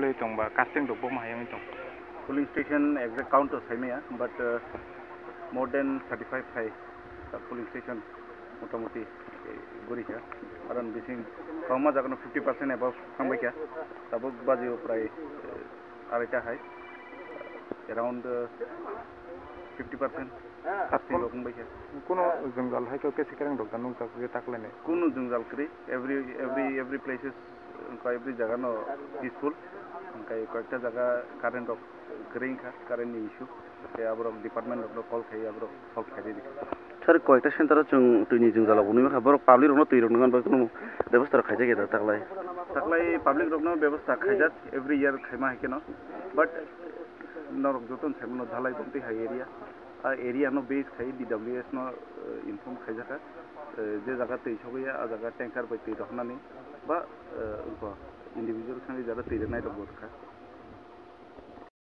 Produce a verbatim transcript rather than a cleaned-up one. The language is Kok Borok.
Lwi tong ba casting rok bo ma hayung tong. Polling station exact count to saimaya, but uh, more than thirty-five hai polling station motamoti guri kha. Aron bising kongma jaga no fifty percent above thangbai kha. Tabuk baji o prai uh, araita hai, around uh, fifty percent. Casting rok wngbai kha. Kuno jwngjal hai khe kesi kereng rok da nukjak je taklainai. Kuno jwngjal kwrwi, every every every places, wngkha every jaga no peaceful, wngkha koyekta jaga current rok kwrwi wngkha, current ni issue, tei aborok department rok no call khai aborok solve khai rikha. Sir, koyekta center o chwng twi ni jwngjal rok nugwi mankha, borok public rok no twi rok nugwi manbai kheno bebosta rok khaijak ya da taklai? Taklai public rok no bebosta khaijak, every year khaima hai kheno, but norok joto ni saimano dhalai bumtwi hai area. A area no base khai D W S no uh, inform khaijak kha, uh, je jaga twi sogwi ya, a jaga tanker bai twi rohornani ba uh, individual thangwi jaga twi rwnai rok bo kha.